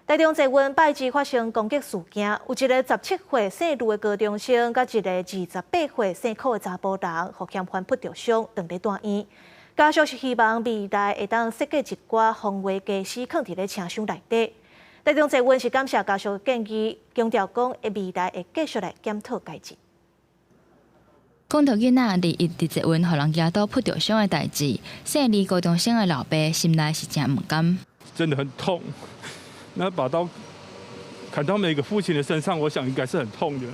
台中捷運拜二發生攻擊事件，有一个17歲姓呂的高中生，佮一个28歲姓柯的查埔人，予嫌犯撲著傷，轉咧住院。家屬是希望未來會當設計一寡防衛家私，囥佇咧車廂內底。台中捷運是感謝家屬建議，強調講未來會繼續來檢討改進。講著囡仔禮一佇捷運予人舉刀撲著傷的代誌，姓李高中生的老爸心內是誠毋甘。真的很痛。那把刀砍到每個父親的身上，我想應該是很痛的。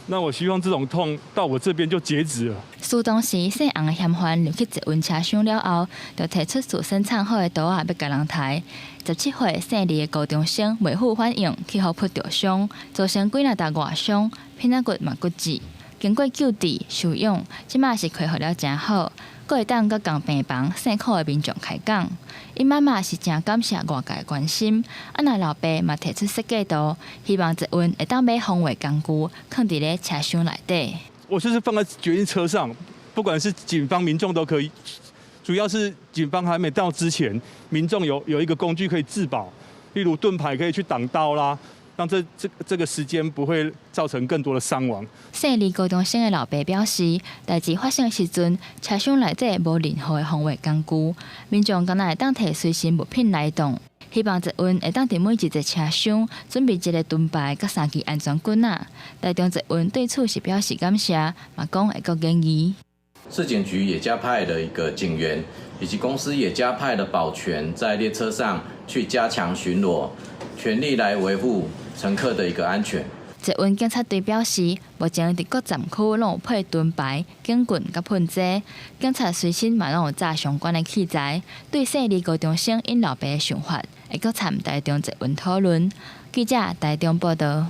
那我希望這種痛到我這邊就截止了。事當時，姓洪的嫌犯入去捷運車廂了後，就提出事先藏好的刀仔欲共人刣。17歲姓李的高中生袂赴反應，去予撲著傷，造成幾若搭外傷，鼻仔骨嘛骨折。經過救治休養，這馬是恢復了誠好，閣會當佮仝病房姓柯的民眾開講。𪜶媽媽是誠感謝外界關心，啊若老爸嘛提出設計圖，希望捷運會當買防衛工具，囥佇咧車廂內底。我就是放在捷運車上，不管是警方、民眾都可以。主要是警方還沒到之前，民眾有一個工具可以自保，例如盾牌可以去擋刀啦。讓這個時間不會造成更多的傷亡。姓李高中生的老爸表示，代誌發生的時陣，車廂內底無任何的防衛工具，民眾敢若會當提隨身物品來擋。希望捷運會當佇每一節車廂準備一个盾牌佮三支安全棍仔。台中捷運對此是表示感謝，嘛講會閣研議。市警局也加派了一個警員，以及公司也加派了保全在列車上去加強巡邏，全力來維護乘客的一個安全。捷運警察隊表示，目前佇各站區攏有配盾牌、警棍佮噴劑，警察隨身嘛攏有紮相關的器材。對姓李高中生𪜶老爸的想法，會閣參台中捷運討論。記者台中報導。